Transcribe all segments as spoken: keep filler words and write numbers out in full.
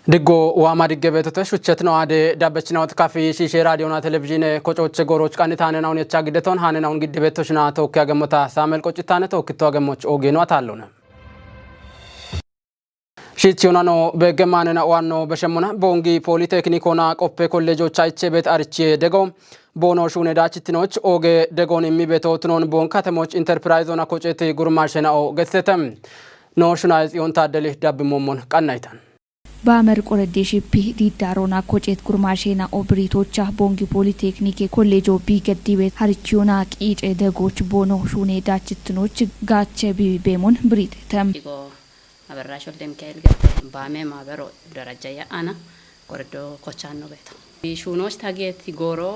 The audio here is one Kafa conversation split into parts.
Diggo waama digge beetote shuchchetino aade dabbechinawot kafi shiishe raadiyona televizhiine kocoche gooroch qanni taanenawun yecha giddeton haanenawun giddi beettoshina tookki agemmota Saamel Qoccittaane tookkitto agemmoch oogeeno ataallone. Shiichiyonano beegge maanena owanno beshemmona Boongi Poolitekiniikona qoppe kolleejocha iche beet arichiye dego boono shuune daachittinoch ooge degoon immi beetootunoon Boon katemoch interpirayizona koceeti gurmaashena'o gessete. Noo shunayis iyoon taaddeli dabbimoommon qannayitan. Baamer qoreddi shippi diiddaarona koceet gurmaasheena'o biriitoocha Boongi Poolitekiniike kolleejo biigeddibet harichiyona qiice degooch boono shuune daachittinoch gaache biibeemon biriitete. Digo Aberrash Wolde Mikael gette baame maabero darajja ya'ana goreddo kochaanno beeto. Shuunooch tageet gooro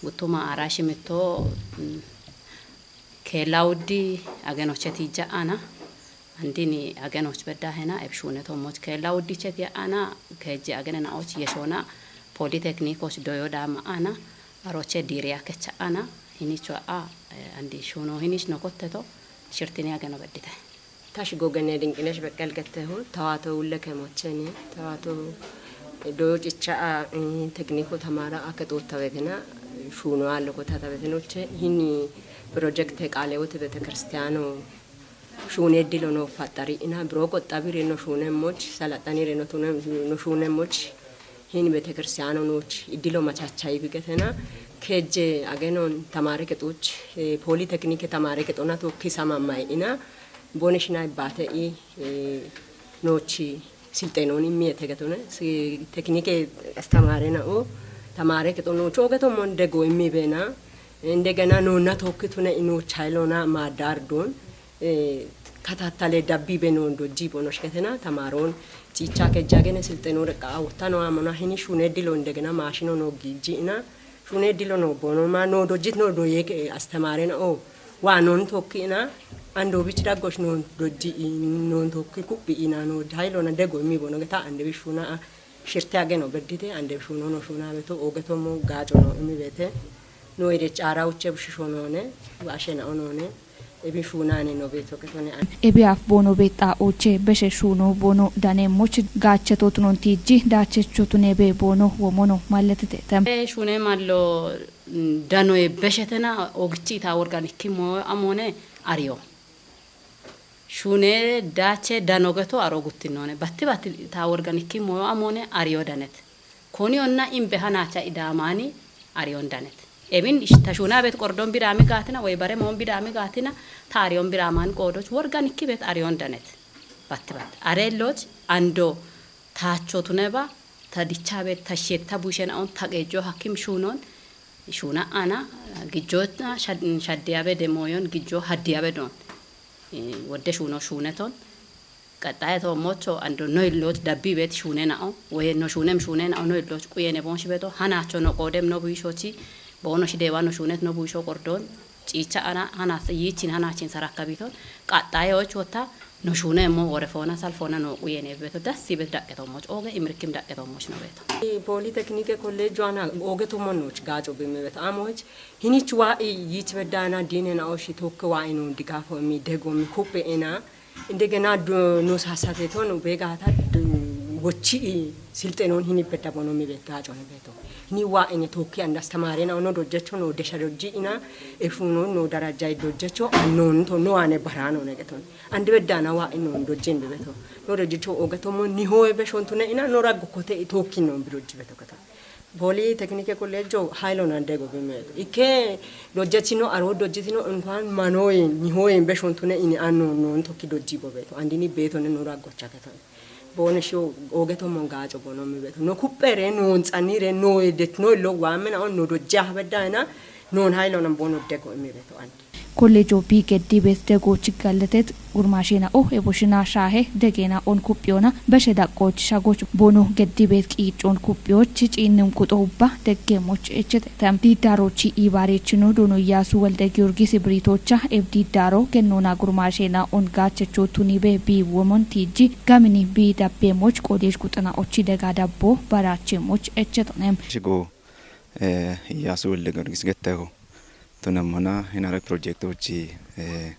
guttuma araa shimitto, mm, keella uddi agenocheti ja'ana. Andini agenoch beddaahena eb shuune tommoch keella uddicheti ya'ana keejje agenenaoch yeshoona Poolitekiniikoch doyo daama ana aroche diiriya kecha ana hinicho a, eh, andi shuuno hinich nokotteto shirtini ageno beddite. Tashi Gogene Dinqinesh Beqqel gettehu tawaato ulle kemocheni tawaato doo cicha a, eh, tekiniiko tamaara ake xuuttawetina shuuno aallo kotatawetinoche hini pirojekte Qaalewote Betekiristiyaano shuune dilo no faxxari ina biro qoxxabiri no shuune moch salaxanire no tune no shuune moch hini Betekiristiyaano nooch iddilo machachayi bigetena keejje agenon tamaare kexooch, eh, Poolitekiniike tamaare kexoona tookki samammayi ina Boone shina ibbaate i, eh, noochi silxeenoon immiye tegetone, si-, tekiniike astamaare na'o tamaare kexo noocho ogetommon dego immi beena, indegena noonna tookki tune inooch hayilona maaddaardoon, eh, katattale dabbibe noon dojji bonosh getena tamaaroon ciicha kejja gene silxeenoon reqqa awutta no amona hini shuune dilo indegena maashino no giijji ina shuune dilo no bono ma no dojjit no doye ke astamaare na'o waa noon tokki ina ando bich daggosh noon dojji i noon tokki kuphi ina no hayilona dego immi bono geta ande bishuna a shirte ageno beddite ande bishuno no shuna beto ogetommo gaaco no immi bete no ide caara uche bishisho noone, ashe na'o noone, ebi shuunane no beto ketone an. Ebi af boono beexxa oche beshe shuuno boono dane moch gaache totunon tiijji daache chotune be boono womono malletete. E shuune mallo, mm, danoye beshetena ogichi ita worgan ikki moyo amone ariyo. Shuune daache dano geto aro guttinone. Batti batti ita worgan ikki moyo amone ariyo danet. Koni onna imbe hanacha idaamani ariyon danet. Emin ish-, ta shuuna bet qordon biraami gaatina, way bare moon biraami gaatina, ta ariyon biraaman qoodoch worgan ikki bet ariyon danet. Batti bat. Are loch ando taacho tuneba, ta dicha bet, ta shetta bushen aun ta qejo hakim shuunon, shuuna ana, gijjo shad-, shaddiyabe de moyon, gijjo haddiyabe don. Eh, wodde shuuno shuuneton. Qaxxaye toommocho ando no illoch dabbi beet shuune na'o, woye no shuunem shuune na'o no illoch quyene boonshi beto, hanacho no qoodem no buishochi, boono shidewa no shuunet no buisho qordon, ciicha ana, hanas, yiichin hanachin sarakkabiton, qaxxaye och wotta, no shuune emmo wore foona sal foona no quyene beto, das ibet daqqe toommoch, ooge imirkim daqqe toommoch no beto. Poolitekiniike kolleejjo ana ooge tommo nooch gaaco bimme beto, amoch, hinich waa i yiich beddaana diine na'o shi tokke waa ino digafo mi dego mi kuppe ena, Indegena du-, nos hasafeton beegata du-, wochi i silxenon hini bedda bono mi beet gaaco ne beeto. Ni waa ene tookki and astamaare na ono dojjecho no desha dojji ina e shuuno no darajja i dojjecho annon to no ane barano ne geton. Andi beddana waa ino dojjen be beeto. No dojjecho ogeto mo ni hoye be shontune ina no raggo kote i tookki no bi dojji beeto geton. Pooli Teknike Kolleejjo hayilo nandego bimeeto. Ikke dojjetino, aro dojjetino, inkuan manoyin, nihoyin beshontune ini anno non tokki dojji bobeeto. Andini beetone no raggocha keto. Bone sho ogeto mon gaaco bono mi beeto. No kuppere, no onxanire, no edet, no illo waamena on no dojje ahbedda ina, non hayilo nan bono dego mi beeto andi. Kolleejo bi geddi beet degoochi galletet gurmaasheena'o eboshina shaahe degeena'on kuphiyona beshe daqqooch shagoch boono geddi beet qiiccoon kuphiyoochi ciinnim kuxo ubba deggeemoch echetetem. Diiddaarochi iibaareechino Doono Iyyaasu Walde Giyorgis Ibriitoocha eb diiddaaro gennoona gurmaasheena'on gaachecho tunibe bi womon tiijji gamini bi dabbeemoch qoodeesh guxina'ochi dega dabbo baraacheemoch echetonem. Shigo, eh, Iyyaasu Walde Giyorgis getteho. Tunammona hinare pirojektochi, eh,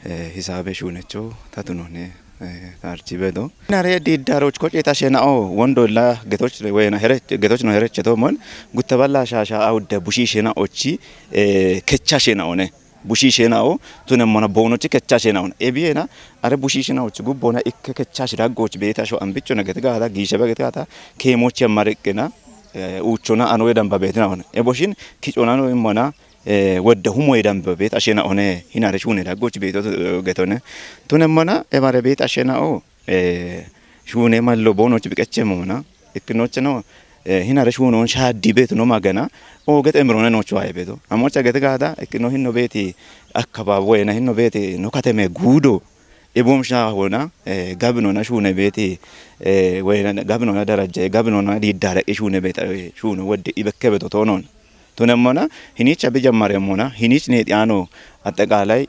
eh, hisaabe shuunecho ta tunone, Eh, Archi bedo. Nare diddaro chko cheta shena o wondo la getoch wena here getoch no here cheto mon gutta balla shasha awde bushi shena ochi eh kecha shena one. Bushi shena o tunem mona bono chi kecha shena one. Ebiena are bushi shena ochi gubbona ikke kecha shira goch beta sho ambicho na gete gata gisha be gete gata kemochi amare kena eh uchona ano edan babeti na one. Eboshin kichona no mona eh, wadda humo yedan babet ashena one hinare shune da goch beto eh, getone. Tunem mona ebare bet ashena o eh, shune mallo bono chi biqeche mona ikkinoche no eh, hinare shunon shaddi beto no magana o get emrone no chwa beto. Amocha get gada ikkino hinno beti akkababo ena hinno beti no kateme gudo. Ebom sha hona eh, gabinona shune beti eh, wena gabinona daraja gabinona diddare shune beta eh, shuno wadde ibekke beto tonon. Tunemmona hinich abi jammaremmona hinich ne xiano አጠቃላይ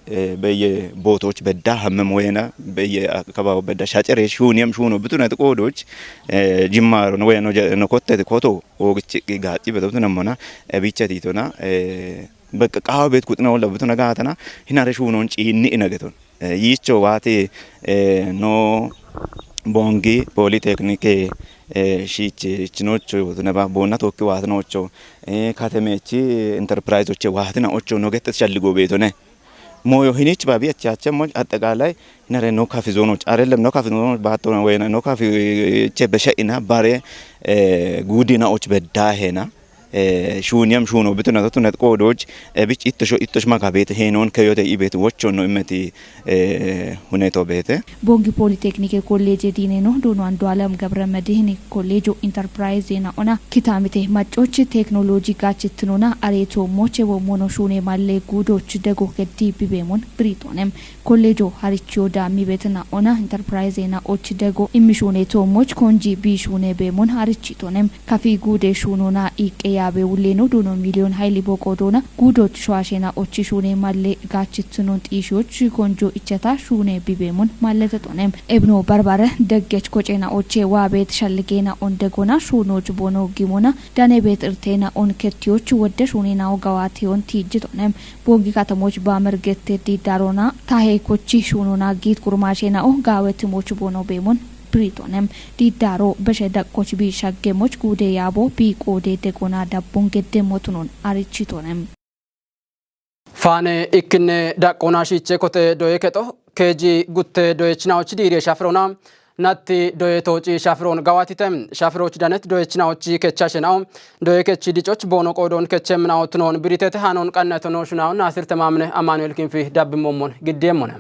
በየቦታዎች በዳ ሀመም ወይና በየአካባቢ በዳ ሻጨሬ ሹኒየም ሹኖ ብቱነ ጥቆዶች ጅማሮ ነው ወይ ነው ኮተ ኮቶ ወግጭ ጋጭ በተብቱ ነሞና ቢቸ ቲቶና በቃ ቃው ቤት ቁጥና ወላ ብቱ ነጋተና ሂናረ ሹኖን ጪኒ ነገቶን Yicho waati no bongi politeknike shichinocho naba bonna tokki waatinocho katemechi enterprizoche waatina ocho no gette shalligo beetone. Moyo hinich babi achache mo አጠቃላይ nare no kafi zonoch arellem no kafi zonoch baatona wena no kafi che beshe ina bare gudina och bedda hena. Shuuniyam shuuno bitu na totu net qoodoch ebich ittosho ittosh maga beete heenoon keyote ibet wochonno immeti huneto beete. Bongi Politeknike Kolleeje Diineno Doono Andualam Gabra Medihini Kolleejo Intarpirayize na ona kitaamite maccoch teeknoolooji gaachittinona areetoo moche wommono shuune malle guudoch dego geddi bibeemon biriitoonem. Kolleejo harichiyo daammi beetina ona intarpirayizeena och dego immishuune toommoch konji biishuune beemon harichitonem. Kafi guude shuunona iiqqe yaabe wulleeno doono miiliyoon hayli boqo doona guudoch showaasheena och shuune malle gaachittinon xiishiyoch konjo ichata shuune bibeemon mallete tonem. Ebno barbare deggech koceena oche waabeet shalligeena ondegona shuunoch boono gimona danebeet irteena on kettiyoch wodde shuuneenao gawaateyon tiijjitonem. Bongi katamoch baamer gette diiddaarona tahe kochi shuunona giit gurmaashe na'o gaawe timoch boono beemon biriitonem. Diiddaaro beshe daqqoch bi shaggemoch guude yaabo bi qoode degona dabbon gedde motunon arichitonem. Faane ikkinne daqqoona shiiche kote doye kexo keeji gutte doyechinaochi diiriye shafirona Natti doye tooci shafiroon gawatite. Shafiroch danet doyechinaochi kechashe nao. Doye kechi dicoch boono qoodoon kechemminao tunoon biritete haanoon qannatono shunao Naasir Temaamine Amaanu'el Kinfi dabbimmommon giddeemmone.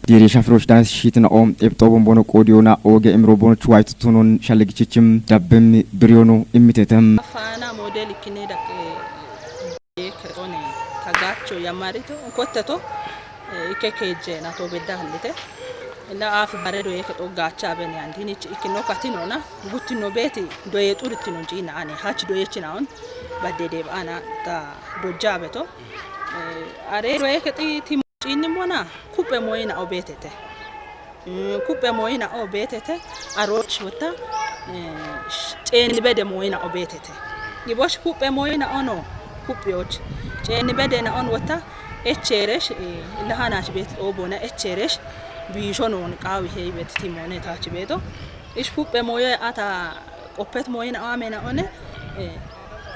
Diiri shafiroch danet shiitinao ebxoo bombono qoodiyoona ooge imiro boonoch waaytu tunoon shalligichichim dabbimmi biriyoono immitete. Faana moodel ikkine daqqe Kexone tagacho yamarito kotteto ikke keejje nato bedda hallite. Illa aafi bare doye kexo gaacha abene andi hinich ikkino katinona guttino beeti doye xurittino ciina ane hach doye chinaon badde deb ana ta dojja abeto. Are doye kexi timo ciinni mona kuppe moyina obetete. Kuppe mooyina o beetete arooch wotta ceenni bede mooyina o beetete. Gibosh kuppe mooyina ono kuppiyoch ceenni bede na on wotta echeeresh lahanach beet oobona echeeresh biisho noon qaawi heybet timoone taach beeto. Ish kuppe mooye ata qoppet mooyina o amena one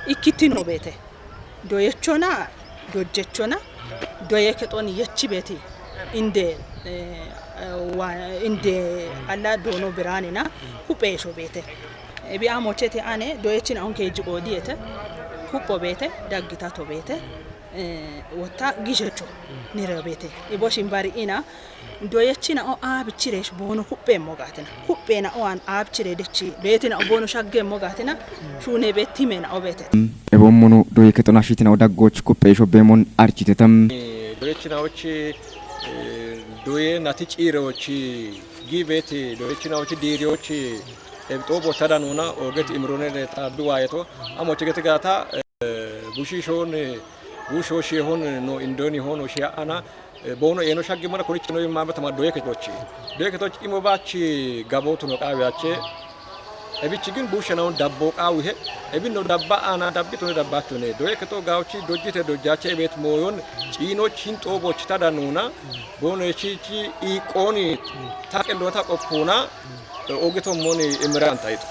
ikkittino beete. Doyechona dojjechona doye kexon yechi beti inde inde alla doono biraanina kupheesho beete. Ebi amochete ane doyechina onke ejji qoodiyete kupho beete daggitato beete wotta gishecho nire beete iboshin bari ina Doyechina'o aabichireesh boono kupheemmo gaatina, kupheena oan aabichiree dechi beetina'o boono shaggeemmo gaatina, shuunee beettiimeena'o beete. Eboommono doye kexona shiitina'o daggooch kupheesho beemon architetam. Doyechinaochi doye nati ciireochi gi beeti doyechinaochi diiriyochi ebixoo botta danuna oogeti imiroonene xaabbi waayeto amochi geti gaata bushiishoon guushoo shiihoon no indooni hoono shii'ana Boono eeno shaggimmona korichi no immaammatama doye ketochi. Doye ketochi imo baachi gabootu no qaawiyache Ebichi gin bushanaun dabbo qawihe, ebino dabba ana dabbi tone dabbatune. Doye keto gauchi dojite dojache ebet moyon, chinoch hin to bochita danuna, bono echichi iqoni, ta qello ta qoppona, ogito moni imiran taito.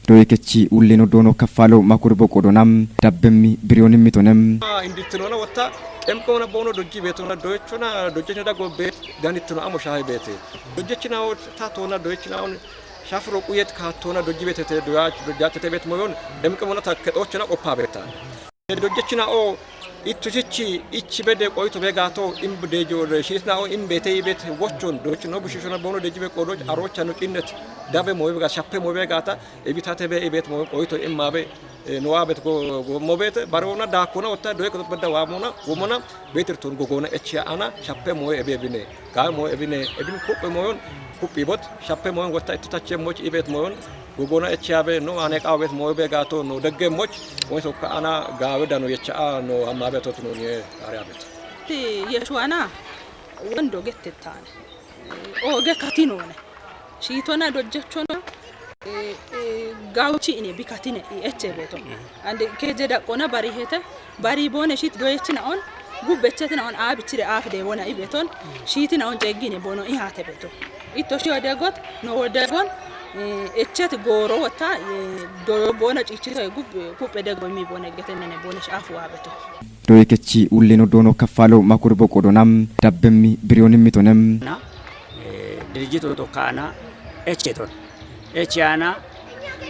Doye kechi ullino dono kaffalo makur boqodona, dabbemmi biriyoni mitonem. Inditinona wotta, qemqona bono doji betona, doyechona, dojechona dago bet, ganitona amo shahe bete. Dojechina wotta tona, doyechina on, shafro quyet kattona doji betete, doyach, dojatete bet moyon, qemqona ta ketochona qoppa beta. Dojechina o, ittuchichi, ichi bede qoito begato, im dejo, shisna o, im bete ibet, wochon, dochino, bushishona bono deji be qodoch, arocha no qinnet, dabe moy bega, shappe moy begata, ebitate be ibet moy qoito, im mabe, eh, no abet go, go mobete, barona, dakona, otta, doye ko bedda wamona, womona, betir tun gogona, echi ana, shappe moy ebe bine, ga moy ebine, ebin kuppe moyon, kuppi bot, shappe moyon, wotta, ittu tache moch, ibet moyon, gogona echi abe, no ane qawbet moy begato, no degge moch, woy sokka ana, gawe dano yecha, no amabe tot no nye, are abet. Ti Yeshuana, wando gettetane. Oge katinone. Shitona dojjechona, eh, eh, gauchi ine bikatine, i eche beto. Ande keje daqona barihete, bari bone shit doyechina on, gubbechetina on abichire af de bona ibeton, shitina on jeggine bono ihate beto. Itto shi odegot, no odegon, eh, echet goro wota, eh, do bona chichito gubbe, kuppe dego mi bona getenene bona shafu abeto. Doye kechi ullino dono kaffalo makur boqodona, dabbemmi biriyoni mitonem. Na, eh, dirijito to kana, echeton. Echiana,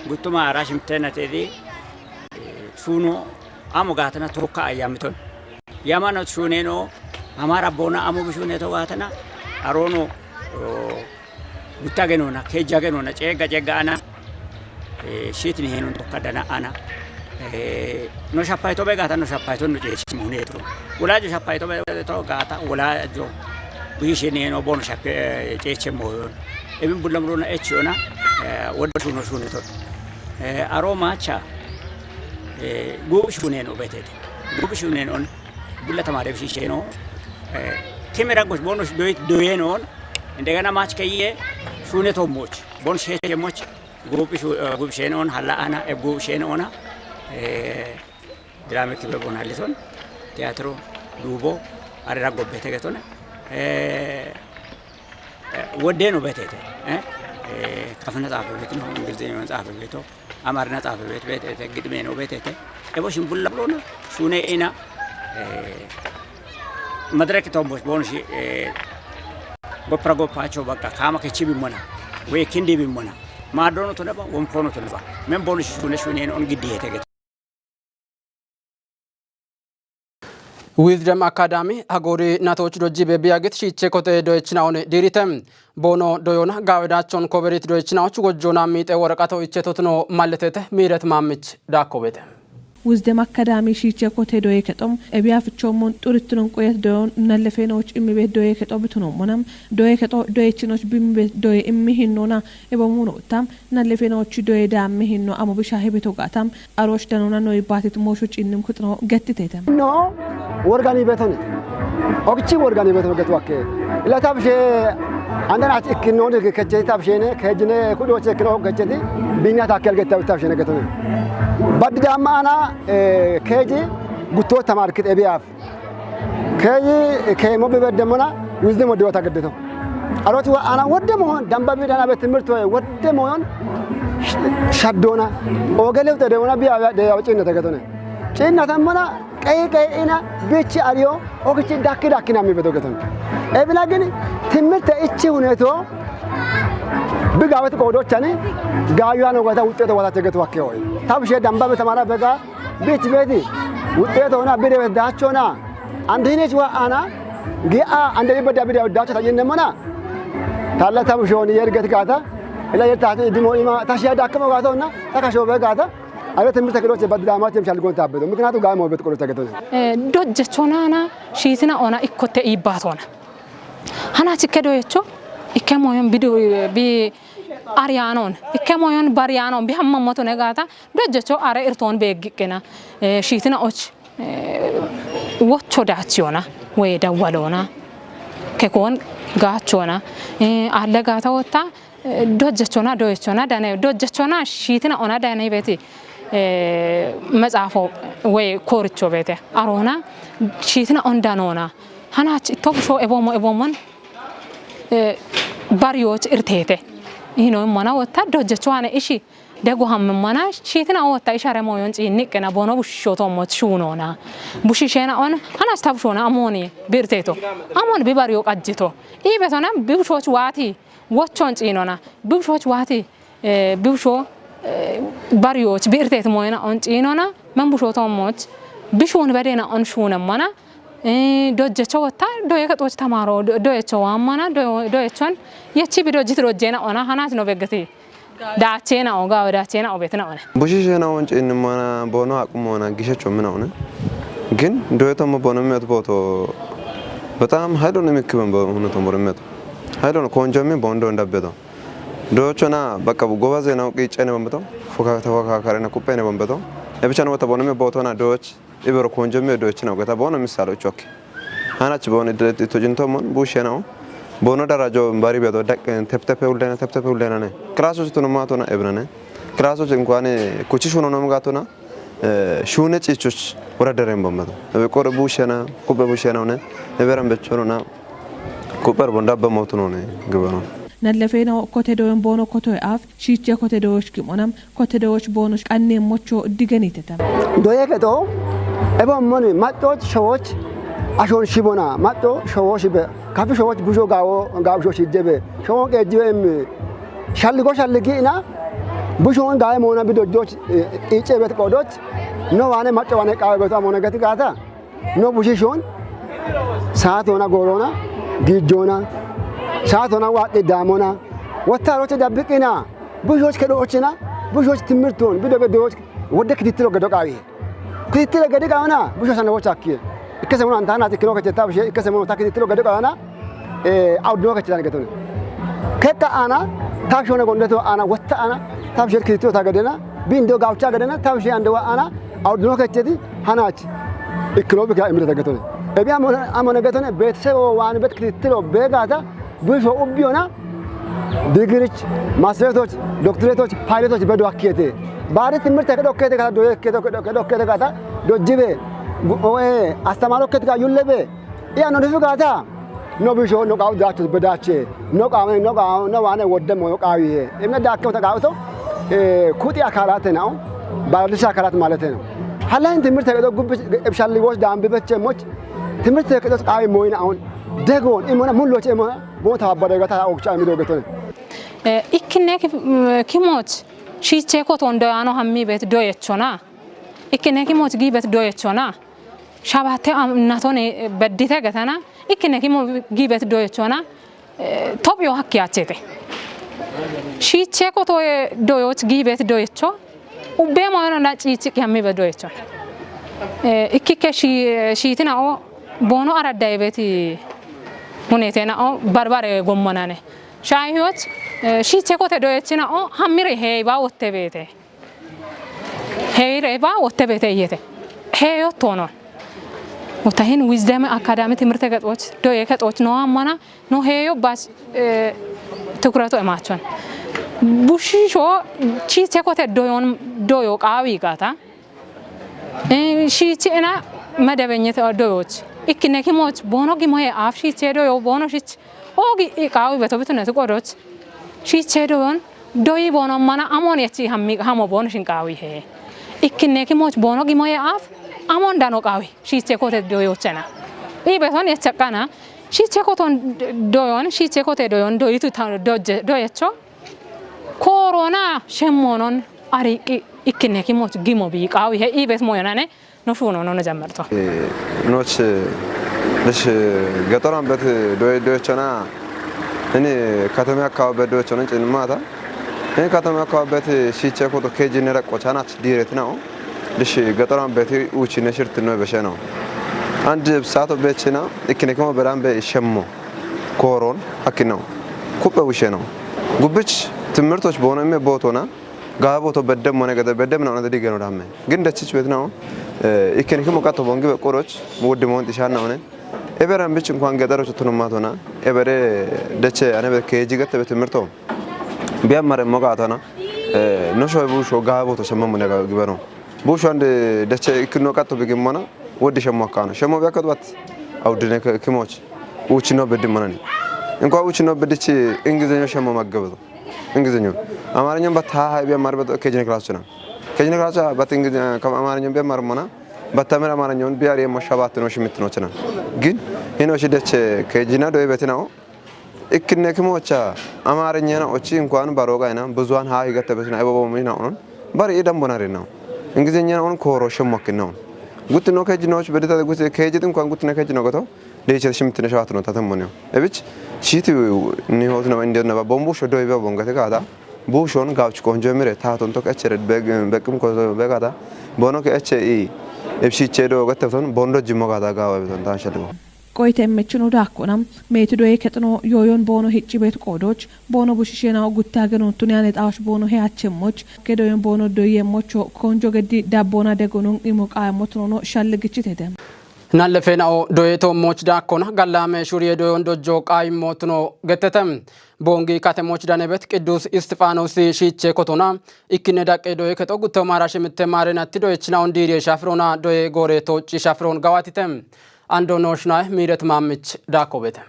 gutuma arashim tenatedi, eh, suno, amo gatana toka ayamiton. Yamano suneno, amara bona amo bishune to gatana, arono, o, gutta genona, kejja genona, cegga cegga ana, eh, shitni henun tokka dana ana. Eh, no shappaito be gata, no shappaito no ceci muneto. Wolajo shappaito be to gata, wolajo bishine no bono shappe, eh, cece moyon. Ebin bulla mulona echona, eh, wodda suno suneto. Eh, aro macha, eh, go shuneno betete. Go shuneno on, bulla tamare bishisheno. Eh, timera gosh bono doy-, doyenon. Indegana mach keye, suneto moch. Bon sheche moch. Group shu, eh, group shen on, halla ana, eh, group shen ona, eh, drama kibe bona lison, teatro, dubo, arera gobbe tegetone, eh, eh, wodde no betete, eh, eh, kafna tsafe betino, ingiliznya tsafe beto, amarna tsafe bet-, betete, gidme no betete, ebo shin bulla blona, shune ina, eh, madrake tombos bon shi, eh, gopra gopacho baka kama ke chibi mona, we kindi bi mona. Ma dono to neba, wom kono to neba. Men bono shune shune on gidi hete get. Wisdom Academy, hagori natoch do jibe biagit shi chekote do ichina on diritem. Bono doyona gawe dachon koberit do ichina och gojona mite worqato ichetotno maletete miret mamich dakobete. Wisdom Academy shiche kote doye kexom, ebiya fichomon, xuritnon qoyet doyon, nalefenoch immi bet doye kexo bituno monam, doye kexo doye chinoch bimmi bet doye immi hinnona, ebo muno tam, nalefenoch doye dammi hinno, amo bisha hebeto gatam, aroch danona noy batit mosho chinnim kutno gettitetem. No, worgani betone. Ogchi worgani betone getu akke. Ila tabshe, andan ach ikkinno de kecheti tabshene, kejine kudo chekno kecheti, binya takkel getta tabshene getone. Baddi damma ana, eh, keji gutto tamarkit ebiyaf. Keji kemo bibedde mona, wisdom wodde wata geddeto. Aroti wa ana wodde mo damba bidana be timirto wodde mo yon shaddona. Ogele wute de mona biya de yaw cinna tagetone. Cinna tammona qey qey ina bichi ariyo ogichi dakki dakki nammi bedo geton. Ebina gini timirte ichi huneto bigawet qodochani gayuano gata wuxxeto wata tegeto akke oy. Tabshe damba be tamara bega bich beti wuxxeto na bide bet dachona. Andi hinech wa ana gi'a ande bibeda bide dacho tajinne mona. Talla tabshoni yerget gata ila yertati idimo ima tashiya dakkamo gatona takasho be gata. Ayo timirte kiloche baddi damache mishal gonta bedo. Miknatu gamo bet qolo tagetona. Eh, dojjechonana shiitina ona ikkotte iibbaatona. Hana chikke doyecho ikke moyon bidu bi ariyaanon, ikke moyon bariyaanon bi hammammotone gaata dojjecho are irtoon beeggiqqina, eh, shiitina och, eh, wocho daachiyona, we dawwalona. Kekon gachona, eh, alle gata wotta, eh, dojjechona, doyechona, dane, dojjechona, shitina ona dane beti, eh, mexaafo woy kooricho beete. Aroona, shitina on danona. Hanach itto busho ebomo ebomon, eh, baryoch irtete. Ino mana wotta dojjecho ane ishi. Dego hammemmana shiitina otta ishare moyon ciinniqqena bono bushishootoommooti shuunoona. Bushisheenaon hanas tabshoona amooni birteeto. Amoon bi baryo qajjito. Iibetona bi bushooch waati wochoon ciinona. Bi bushooch waati, eh, bi bushoo, eh, baryoch bi irteet moyena on ciinona. Men bushootoommoch bi shuun bedeena on shuunemmana. Eh, dojjecho wotta doye kexooch tamaaro do-, doyecho waammana do-, doyechon yechi bi dojjiti dojjeena ona hanas no beggeti. Daacheena'o gaawe daacheena'o beetina'one. Bushiisheena'on ciinnimmoona boono haqqumoona gishecho mina'one. Gin doyetoommo boono mimet booto bexaam haydoon imikkiben bo-, huneton boro mimeto. Haydoon koonjommi boondoon dabbeto. Doyochona baqqa gobazeena qiiccene bombeto. Foka-, tafakaakarena kuppene bombeto. Ebichana wota boono mimet bootona doyoch ibero koonjommi doyochina geta boono misaalo ichokki. Hanach boono tojintommon busheena'o. Boono darajo bari bedo daq-, teptepe ullena, teptepe ullena ne. Kilaasoch tunumma tona ebnane. Kilaasoch inkwani kuchi shuno nom gatona, eh, shune cichuch wora deren bommeto. Ebe kore bushena, kubbe bushena ne. Ebe rambechono na. Kubber bonda be motuno ne gibano. Nallafeena kote doyon boono kotoy af, shiiche kote doyoch kimonam, kote doyoch boonoch qanne mocho digeniteta. Doye keto, ebe moni, matto showoch, ashon shibona, matto showoch be. Kafi showoch bujo gawo, gawo bujo shidebe. Showon qejibe emmi. Shalligo shalligi'na, bushon gawe moona bi dojjoch, eh, iice bet qodoch, no wane macca wane qawe beto amona gati gata, no bushishon, saatona gorona, gijjona, saatona waaqi damona, wottaroche dabbiqina, bushoch kedochina, bushoch timirton, bido bedoch, wodde kitittilo gedo qawi. Kitittilo gedo qawina, bushoch sana wochakki. Ikkese mono antana ikkino keche tabshe, ikkese mono ta kitittilo gedo qawina, eh, awdino keche tan getone. Kekka ana, tabshone gondeto ana, wotta ana, tabshe kitittilo ta gedena, bindo gawcha gedena, tabshe ande wa ana, awdino kecheti, hanach, ikkino bika imrita getone. Ebi amone, amone getone, betse o wan bet kitittilo begata, Busho ubbiyona digirich, masteretoch, doktoreetoch, payiletoch bedo akkiyete. Baari timirte kedo akkiyete gata doye kedo, kedo, kedo akkiyete gata dojjibe. Gu-, oe, astamaro akkiyete ga yullebe. Iya no difu gata. No bisho, no qawu dacho bedache. No qawu, no qawu, no wane wodde mo qawiye. Imne dakke wota qawuto, eh, kuti akalate nao. Baladisha akalat malate nao. Halayin timirte kedo gubbi ebshalli woch dambi beche moch. Timirte kedo qawi moyna on. Degon imona mulloche imona. Boota abbada gata ogcha mi dogetone. Eh, ikkine ki-, mm, kimoch, shiche koton doyano hammi bet doyechona. Ikkine kimoch gi bet doyechona. Shabate am-, natone, eh, beddite getana. Ikkine kimo gi bet doyechona. Eh, Tophiyo hakki achete. Shiche koto, eh, doyoch gi bet doyecho. Ubbe moyono na ciichi qiyammi bedo yecho. Eh, ikkikke shi-, shiitina'o boono aradda ebeti hunetena'o barbare gommonane. Shaahiyoch, eh, shiiche kote doyechina'o hammire heeyiba wotte beete. Heeyire ba wotte beete iyete. Heeyottonon. Utahin Wisdom Academy timirte gexoch, doye kexoch no ammana, no heeyo bas, eh, ትኩረቱ emaachon. Bushisho shiiche kote doyon, doyo qaawi gata. Eh, shiiche ena medebenyete doyoch. Ikkine kimoch boono gimoye af shiiche doyo boono shich. Ogi i qaawi beto bituneti qodoch. Shiiche doyon doyi boono mana amon yechi hammi hamo boono shin qaawi he. Ikkine kimoch boono gimoye af amon dano qaawi. Shiiche kote doyochena. I beton yechaqana. Shiiche koton doyon, shiiche kote doyon, doyitu ta-, doje-, doyecho. Korona shemmonon ariqi ikkine kimoch gimo bi qaawi he i bet moyonane no shuno no jammarto. Eh, noche, noche, getoran bet doy-, doyechona. Ini katame akawa bet doyechona chinmata. Ini katame akawa bet shiiche koto kejinera qochanach diret nao. Dishi getoran bet uchi ne shirtino besheno. Andi saato bechina, ikkine kimo beran be shemmo. Koron, akino. Kuppe usheno. Gubbich, timirtoch bono me botona. Gaha boto beddem mone gede beddem na one digeno damme. Gin dechich bet nao. Eh, ikkine kimo kato bongi be qoroch, wodde mon tishan na one. Eberan bich inkuan gexaroch tunummatona, ebere deche ane be keji gete be timirto. Biya mare mogatona. No shoy bu sho ga boto shemma mune ga gibano. Bu sho ande deche ikino kato bigimona. Wodi shemmo kana. Shemmo biya kadwat. Awdine kimoch. Uchi no bedi manani. Inkuan uchi no bedi chi Ingizenya shemmo maggebeto. Ingizenya. Amarenya bat ha ha biya mare bat kejine class chana. Kejine class bat Ingizenya kam Amarenya biya mare mona. Bat tamir Amarenya biya riya mo shabat no shimit no chana. Gin hino shi deche kejina do betina o. Ikkine kimocha Amarenya na ochi inkuan baroga ina buzuan ha higa tebesina ebo bo mina on. Bari idan bonare na. Ingizenya on koro shemmo kinna on. Gutino kejino shi bedita gutino kejit inkuan gutino kejino goto. Deche shimtine shabat no tatamone. Ebich shiti ni hotna inde na ba bombu sho do be bongate gada. Bu shon gawch konjo mire taton tok echere beg bekim ko begada. Bono ke eche i. Ebshi chedo gate ton bondo jimo gada gawa beton tan shadu. Qoyte emmechino dakkona meeti doye kexino yooyon boono hicci beet qoodoch boono bushishena gutta genon tuniyane xawosh boono he achemmoch kedoyon boono doye mocho konjo geddi dabboona degonon imo qaayemmotunono shalli gichitete. Nallefeenao doye toommoch daakkona gallaame shuriye doyon dojjo qaayimmotuno gettete. Boongi katemoch danebet Qiddus Isxifaanoosi shiichee kotona ikkine daqqe doye kexo gutto maara shimitte maarenatti doyechinaon diiriye shafirona doye gooreeto ci shafiroon gawatite. Ando nooshnae miiret maammich daakkobete.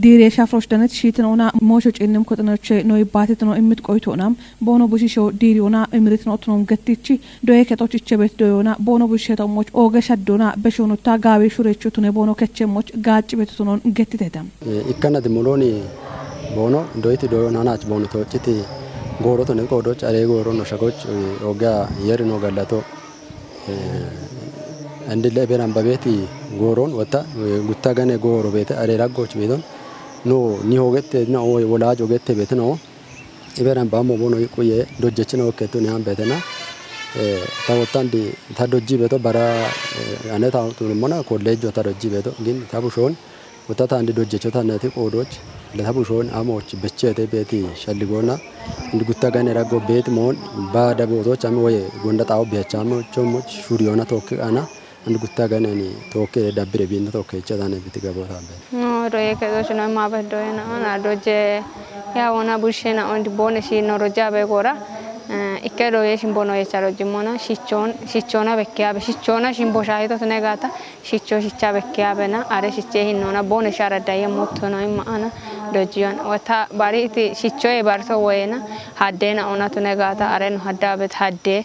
Diiriye shafiroch danet shiitinoona moosho ciinnem koxinoche noyibbaatitino immit qoyitoona boono bushisho diiriyoona imiritino tunon gettichi doye kexoch ichebet doyoona boono bushisheta ummoch ooge shaddoona beshoonutta gaawi shurecho tune boono kechemmoch gaacci beto tunon gettitete. Ikkannati mulooni boono doyiti doyoona hanach boono toocciti gooroto ne qoodoch aree goorono shagoch ooga yerino gallato. Andille eberan babeeti gooron wotta gutta gane gooro beete aree raggoch beeton no ni hoogette na wolaaj ogette beete no. Eberan baammo boono quye dojjechina okkettu ne han beetena. Ta wottandi ta dojji beeto bara ane ta tunummona kolleejjo ta dojji beeto gin ta bushoon wotta ta andi dojjecho ta neti qoodoch leta bushoon amooch becheete beeti shalligoona. Indi gutta gane raggo beeti moon baada bootoch ami woye gonda xaawo biyachamo chommoch shuriyoona tookki ana. Andi gutta ganeni tookke dabbire biinna tookke icha tane biti gabota be. No doye ke doch no ma be doye na ona doje ya ona bushe na on bone shi no roja be gora. Ikke doye shin bono yecha roji mona shichon shichona bekke abe shichona shin bosha hito tune gata shicho shicha bekke abe na are shiche hin nona bone shara daye motto no imma ana dojiyon wata bari iti shicho e barto woyena hadde na ona tune gata are no hadda bet hadde.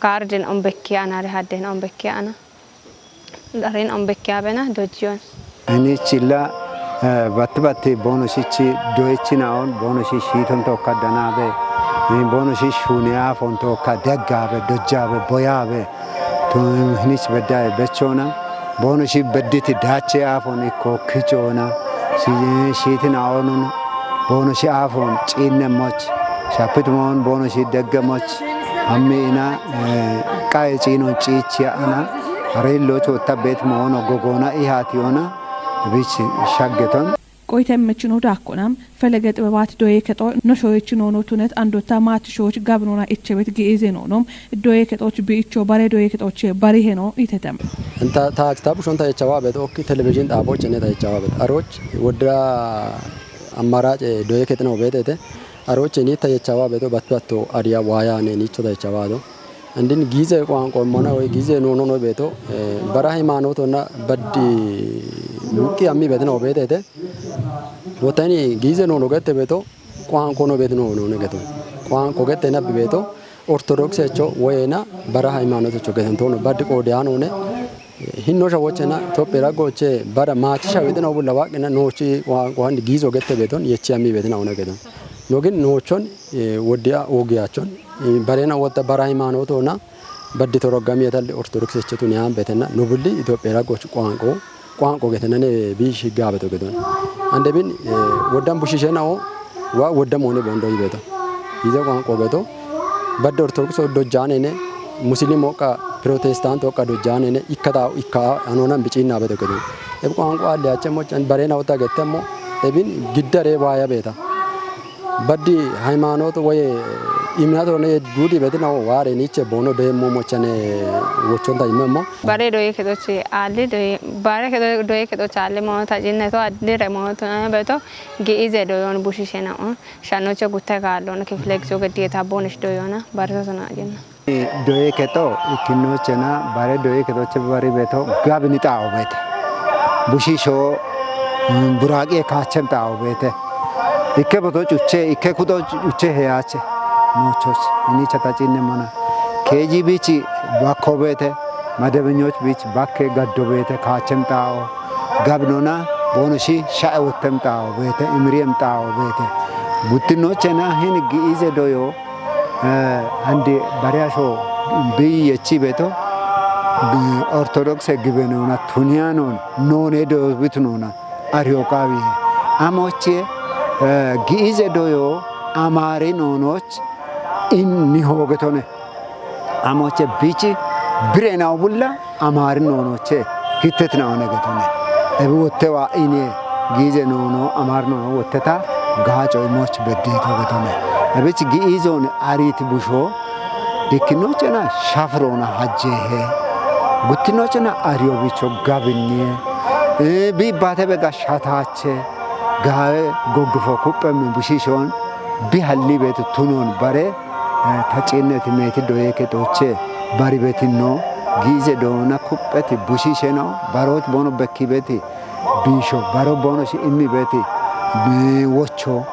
Garden on bekke ana are hadde na on bekke ana. Darin on bekke abena dojiyon. Ini chilla batti batti bono shichi doechi naon bono shi shiton tokka danabe. Bono shi shuni afon tokka deggabe dojjabe boyabe. To hinich beddaye bechona. Bono shi bedditi dache afon ikko kichona. Shi shiti naonun bono shi afon chinne moch. Shapit mon bono shi degge moch. Ammi ina qaye cinon ciichiya ana. Arello chotta bet mono gogona ihatiyona. Bich shaggeton. Qoyte emmechino daakkona felege xibebaati doye kexo no shoyechinono tunet andotta maati shoch gabinona ichebet gi'ize noono doye kexoch biicho bare doye kexoche bari heno itete. Inta taati ta bushon ta yechawa bet okki televizhin xaaboch ne ta yechawa bet aroch wodda ammaraace doye kexino beetete aroche ni ta yechawa beto battu atto adiya waaya ne nicho ta yechawa do. Andin gize qoanqo mana woy gize no no no beto bara haymanotona baddi muki ammi betino beetete. Wotani gize no no gette beto qoanqo no betino no ne geto qoanqo gette na beto ortodokse cho woyena bara haymanote cho geten tono baddi qoode anone. Hinno shawochena Itophiya goche bara maati shawitino bulla waqina nochi qoanqo handi gizo gette beton yechi ammi betina ona geton. Nogin nochon wodiya ogiyachon barena wotta bara haymanotona baddi torogami yetalli ortodokse chetun yan betenna nobulli Itophiya goch qoanqo qoanqo getenane bi shiggabeto gedon. Andebin woddan bushishenao wa wodda mone bondo yibeto. Yize qoanqo geto baddi ortodokse dojjanene muslim oqqa protestant oqqa dojjanene ikkata ikka anonan bicinna beto gedon. Eb qoanqo alli ache mochan barena wota gettemmo ebin giddare waya beta. Baddi haymanot woye Iminatone gudi betina ware niche bono be mo mochane wochonta imemo. Bare doye kedoche ali doye bare kedo doye kedoche ali mo ta jinne to adire mo to beto gi ize doyon bushi shena on shanoche gutta galon kifle gizo gedi ta bonish doyona barzo sona jinna. Doye keto ikinochena bare doye kedoche bari beto gabini ta obete. Bushi sho buraqi kachem ta obete. Ikke boto cuche ikke kudo cuche heyache. Nochoch ini chata cinne mona. Keji bichi bakko beete, madebinyoch bich bakke gaddo beete kaachem xaa'o gabinona boonoshi sha'e wottem xaa'o beete, imiriyem xaa'o beete. Guttinnochena hin gi'ize doyo, eh, andi bariyasho biyi yechi beeto, bi-, ortodokse gibenona tuniyanon noone doyo bitunona ariyo qaawiye. Amoche, eh, gi'ize doyo amaari noonoch inni hoogetone. Amoche bichi bire nawo bulla amaari noonoche hittet nawo negetone. Ebi wottewa ine giize noono amaari noono wotteta gaaco imoch beddeto getone. Ebich giizon ariti busho ikkinochena shafrona hajjehe. Guttinochena ariyo bicho gabinniye. Eh, bi bate bega shatache. Gaawe goggufo kuppemmi bushishon bi halli beetu tunon bare, eh, ta ciinneti meeti doyee kexooche bari betinno giize doona kupheti bushisheno baroot boono bekki beeti biisho baro boono shi immi beeti, eh, wocho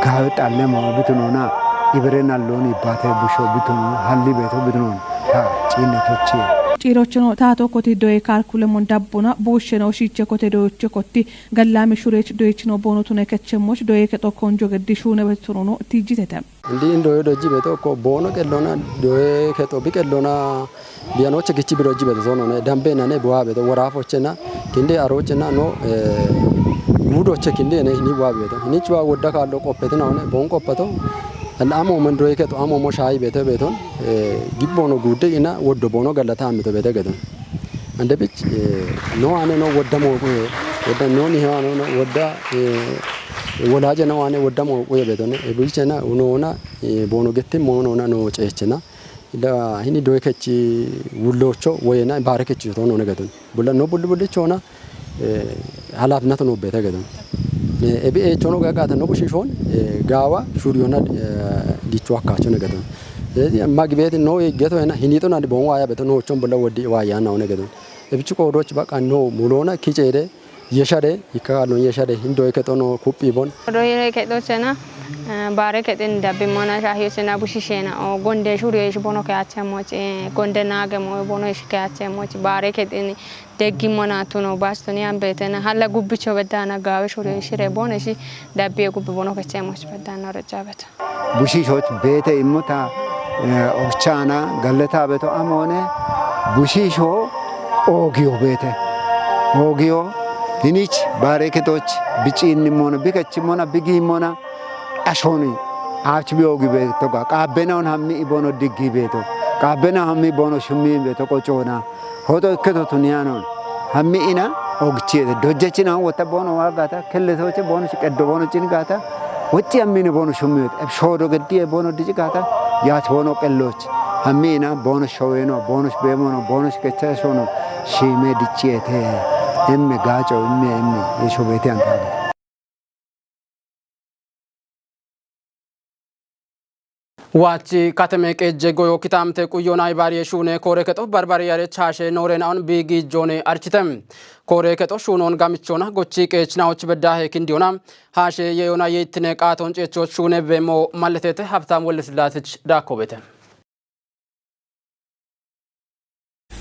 gaawe xalle moo bitunona ibere nallooni baate busho bitunon halli beeto bitunon ta ciinnetochi. Ciirochino taato koti doye kaalkulemon dabbona buushsheno shiiche kote doyoche kotti gallaami shureech doyechino boono tune kechemmoch doye kexo konjo geddi shuune betonono tijjitete. Indi indo yo doji beto ko boono qellona doye kexo bi qellona biyanoche gichi biroji beto sono ne dambe nane buha beto worafochena kinde arochena no, eh, gudoche kinde ne ni buha beto. Ni chwa wodda kallo qoppetina one bon qoppeto. An amo men doye kexo amo mo shayi beto beton, eh, gibbono gudde ina woddo boono gallata amito beto geton. Andebich, eh, no ane no wodda mo kuye, wodda no ni hewano no wodda, eh, wolaje no ane wodda mo kuye betone. E bichena uno ona, eh, boono gette mo no na no cechena. Da hini doye kechi wullocho woyena bare kechi to no ne geton. Bulla no bulli bulli chona, eh, halafnat no beta geton. Eh, ebi e chono ga gata no bushishon, eh, gawa shuriyona, eh, gichu akkacho ne geton. Eh, magibet no e geto ena hinito na bon waya beto no chon bulla wodi waya na one geton. Ebichu ko roch baka no mulona kichede yeshade ikka no yeshade hindo e ketono kuppi bon. Doye kexochena, eh, bare kexin dabbi mona shahiyo chena bushishena o gonde shuriyo ish bono ke achemoch, eh, gonde nage mo bono ish ke achemoch bare kexin deggi mona tuno bastoni ambetena halla gubbicho bedana gawe shuriyo ishire bono ishi dabbi gubbi bono kechemoch bedana rejabeta. Bushishoch beete immota, eh, ochana galleta beto amone bushisho ogiyo beete. Ogiyo hinich bare ketoch bichi inni mona bikechi mona bigi mona ashoni ach bi ogi beto ga qabbena on hammi ibono diggi beto. Qabbena hammi bono shummi beto qocona. Hoto ikketo tuniyanon. Hammi ina ogchiyete. Dojjechina wota bono wagata. Kelle soche bono shi qeddo bono cin gata. Wocci hammine bono shummiyete. Eb shodo geddiye bono dici gata. Yach bono qelloch. Hammi ina bono showeno, bono bemono, bono kecha shono. Shime dicciyete. Emme gaco, emme, emme. Ye shobete antade. Wachi katame qeejje goyo kitaamte quyyoona ibaariye shuune koore kexo barbare yare chaashe noore naon biigi joone archite. Koore kexo shuunoon gamichoona gochi qeechinaoch beddahe kindiyoona haashe yeyoona yeittine qaatoon ceechoch shuune beemo malletete Habtaam Wellesillaasich daakkobete.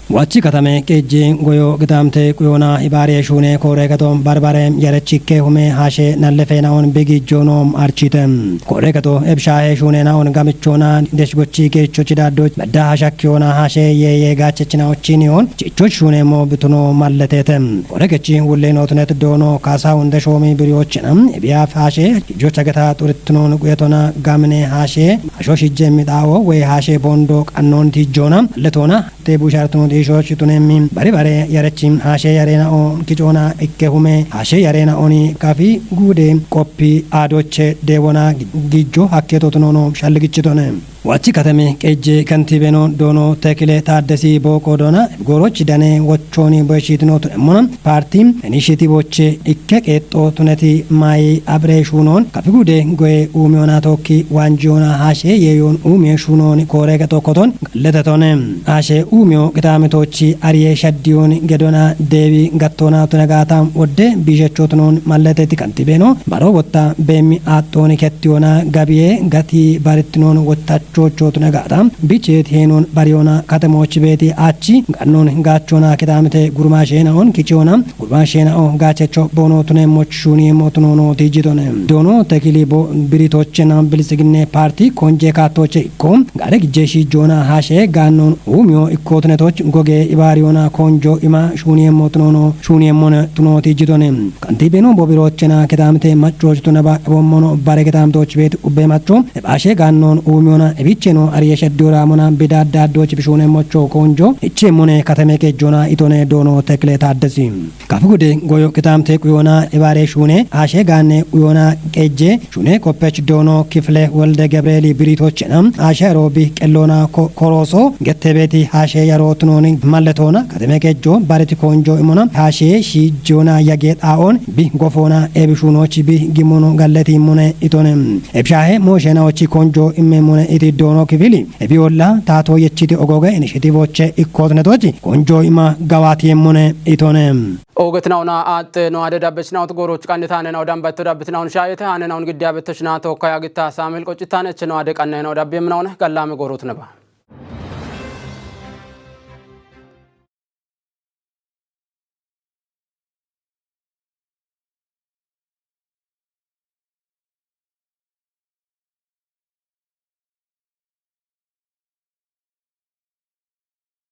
Wachi katame qeejji goyo gitaamte quyoona ibaariye shuune koore kexo barbare yarechikke hume haashe nallefeenaon bigi joonoom archite. Koore kexo ebshaahe shuuneenaon gamichoona deshgochi geechochi daaddoch bedda hashakkiyoona haashe yeeye gaachechinaochiniyoon chichoch shuuneemo bituno malletete. Koore kechi wulleenootunet doono kaasa hunde shoomi biriyochina ebiyaaf haashe chichocha geta xurittinoon quyetona gamine haashe asho shijje midhaawo woy haashe boondo qannoon tijjoona malletoona Tebu shartunu diisho shitunemmi bari bare yarechi haashe yareena o kicoona ikke hume haashe yareena oni kafi guude qoppi aadoche deewona gijjo hakkeeto tunono shalligichitone. Wachi katame qeje kantibeno dono tekile taaddesi booqo doona goorochi dane wochooni boyishitino tunemmona paarti inishitivoche ikke qeexxo tuneti mayi abi're shuunoon kafigude goye uumiyoona tokki waanjiyoona haashe yeeyoon uumiye shuunoon koore gaxokkoton galletetone. Haashe uumiyo qitaamitochi ariye shaddiyoon gedona deewi gattoona tunagaata wodde biishechotunoon malleteti kantibeno baro wotta beemmi aaxxooni kettiyoona gabiye gati barittinoon wottachocho tunagaata bicheeti heenoon bariyoona katamoochi beeti achi gannoon gaachoona kitaamite gurmaasheenaoon kichiyoona gurmaasheenao gaachecho boono tuneemmochi shuunieemmo tunoonooti jitone. Doono tekili bo biritochena bilisiginne paarti konje kaattoche ikko gaare gijjeeshshi joona haashe gaannoon uumiyo ikkootinetoch goge ibaariyoona konjo ima shuunieemmo tunoono shuunieemmone tunooti jitone. Kantiibeno boobirochena kitaamite maccoochitu naba ebommono bare kitaamitochi beeti ubbe macho ebaashe gaannoon uumiyoona ebicheno ariye shaddiyoraamona bidaaddaaddochi bishuuneemmocho konjo icheemmone katame qeejjoona itone doono tekile taaddesi. Kafi gude goyo kitaamite quyoona ebaare shuune haashe gaanne uyoona qeejje shuune koppech doono kifile wolde gebreeli biritochena haashe aroobi qelloona ko-, korooso gettebeeti haashe yarootunooni malletoona katame qeejjo bariti konjo imona haashe shiijjoona yage xaaoon bi gofoona ebi shuunoochi bi gimmono galleti immone itone. Ebishaahe moosheenaochi konjo immeemmone iti doono kifili ebi olla taatoo yechiti ogooge inishitivoche ikkootinetochi konjo ima gawaatiyeemmone itone. Oogetinauna aaxxe no ade dabbechinawot gooroch qannitaane naw dambatto dabbitinaun shaayete haane naun giddi abettochinaa tokka yaagitta saamil qoccitaane eche no ade qanne no dabbiyeminaune gallaame goorot naba.